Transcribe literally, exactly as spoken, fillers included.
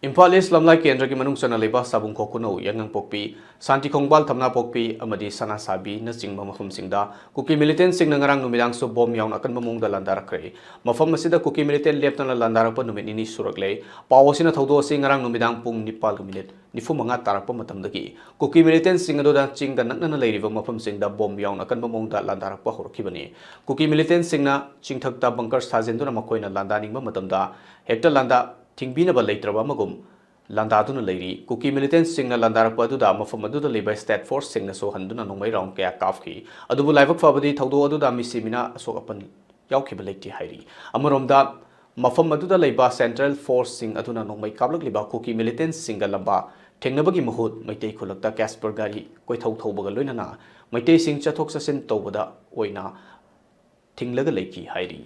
ꯏꯝꯐꯥꯜ ꯏꯁ ꯂꯝꯂꯥꯏ ꯀꯦꯟꯗ꯭ꯔꯒꯤ ꯃꯅꯨꯡ ꯆꯟꯅ ꯂꯩꯕ ꯁꯥꯕꯨꯡ ꯈꯣꯛꯈꯨꯅꯧ, ꯌꯥꯏꯉꯪꯄꯣꯛꯄꯤ, ꯁꯥꯟꯇꯤ ꯈꯣꯡꯕꯥꯜ, ꯊꯝꯅꯥꯄꯣꯛꯄꯤ ꯑꯃꯗꯤ ꯁꯅꯥꯁꯥꯕꯤꯅꯆꯤꯡꯕ ꯃꯐꯝꯁꯤꯡꯗ ꯀꯨꯀꯤ ꯃꯤꯂꯤꯇꯦꯟꯁꯤꯡꯅ ꯉꯔꯥꯡ ꯅꯨꯃꯤꯗꯥꯡꯁꯨ ꯕꯣꯝ ꯌꯥꯎꯅ ꯑꯀꯟꯕ ꯃꯑꯣꯡꯗ ꯂꯥꯟꯗꯥꯔꯛꯈ꯭ꯔꯦ꯫ ꯃꯐꯝ ꯑꯁꯤꯗ ꯀꯨꯀꯤ ꯃꯤꯂꯤꯇꯦꯟ ꯂꯦꯞꯇꯅ ꯂꯥꯟꯗꯥꯔꯛꯄ ꯅꯨꯃꯤꯠ ꯅꯤꯅꯤ ꯁꯨꯔꯛꯂꯦ꯫ ꯄꯥꯎ ꯑꯁꯤꯅ ꯊꯧꯗꯣꯛ ꯑꯁꯤ ꯉꯔꯥꯡ ꯅꯨꯃꯤꯗꯥꯡ ꯄꯨꯡ ꯅꯤꯄꯥꯜꯒ ꯃꯤꯅꯤꯠ ꯅꯤꯐꯨ ꯃꯉꯥ ꯇꯥꯔꯛꯄ ꯃꯇꯝꯗꯒꯤ ꯀꯨꯀꯤ ꯃꯤꯂꯤꯇꯦꯟꯁꯤꯡ ꯑꯗꯨꯗ ꯆꯤꯡꯒ ꯅꯛꯅꯅ ꯂꯩꯔꯤꯕ ꯃꯐꯝꯁꯤꯡꯗ ꯕꯣꯝ ꯌꯥꯎꯅ ꯑꯀꯟꯕ ꯃꯑꯣꯡꯗ ꯂꯥꯟꯗꯥꯔꯛꯄ ꯍꯧꯔꯛꯈꯤꯕꯅꯤ꯫ ꯀꯨꯀꯤ ꯃꯤꯂꯤꯇꯦꯟꯁꯤꯡꯅ ꯆꯤꯡꯊꯛꯇ ꯕꯪꯀꯔ ꯁꯥꯖꯤꯟꯗꯨꯅ ꯃꯈꯣꯏꯅ ꯂꯥꯟꯗꯥꯅꯤꯡꯕ ꯃꯇꯝꯗ ꯍꯦꯛꯇ ꯂꯥꯟꯗꯥ ꯊꯤꯡꯕꯤꯅꯕ ꯂꯩꯇ꯭ꯔꯕ ꯑꯃꯒꯨꯝ ꯂꯥꯟꯗꯥꯗꯨꯅ ꯂꯩꯔꯤ꯫ ꯀꯨꯀꯤ ꯃꯤꯂꯤꯇꯦꯟꯁꯤꯡꯅ ꯂꯥꯟꯗꯥꯔꯛꯄ ꯑꯗꯨꯗ ꯃꯐꯝ ꯑꯗꯨꯗ ꯂꯩꯕ ꯁ꯭ꯇꯦꯠ ꯐꯣꯔꯁꯁꯤꯡꯅꯁꯨ ꯍꯟꯗꯨꯅ ꯅꯣꯡꯃꯩ ꯔꯥꯎꯟ ꯀꯌꯥ ꯀꯥꯞꯈꯤ꯫ ꯑꯗꯨꯕꯨ ꯂꯥꯏꯕꯛ ꯐꯕꯗꯤ ꯊꯧꯗꯣꯛ ꯑꯗꯨꯗ ꯃꯤꯁꯤ ꯃꯤꯅꯥ ꯑꯁꯣꯛ ꯑꯄꯟ ꯌꯥꯎꯈꯤꯕ ꯂꯩꯇꯦ ꯍꯥꯏꯔꯤ꯫ ꯑꯃꯔꯣꯝꯗ, ꯃꯐꯝ ꯑꯗꯨꯗ ꯂꯩꯕ ꯁꯦꯟꯇ꯭ꯔꯦꯜ ꯐꯣꯔꯁꯁꯤꯡ ꯑꯗꯨꯅ ꯅꯣꯡꯃꯩ ꯀꯥꯞꯂꯛꯂꯤꯕ ꯀꯨꯀꯤ ꯃꯤꯂꯤꯇꯦꯟꯁꯤꯡꯒ ꯂꯝꯕꯥ ꯊꯦꯡꯅꯕꯒꯤ ꯃꯍꯨꯠ ꯃꯩꯇꯩ ꯈꯨꯜꯂꯛꯇ ꯀꯦꯁꯄꯔ ꯒꯥꯔꯤ ꯀꯣꯏꯊꯧ ꯊꯧꯕꯒ ꯂꯣꯏꯅꯅ ꯃꯩꯇꯩꯁꯤꯡ ꯆꯠꯊꯣꯛ ꯆꯠꯁꯤꯟ ꯇꯧꯕꯗ ꯑꯣꯏꯅ ꯊꯤꯡꯂꯒ ꯂꯩꯈꯤ ꯍꯥꯏꯔꯤ꯫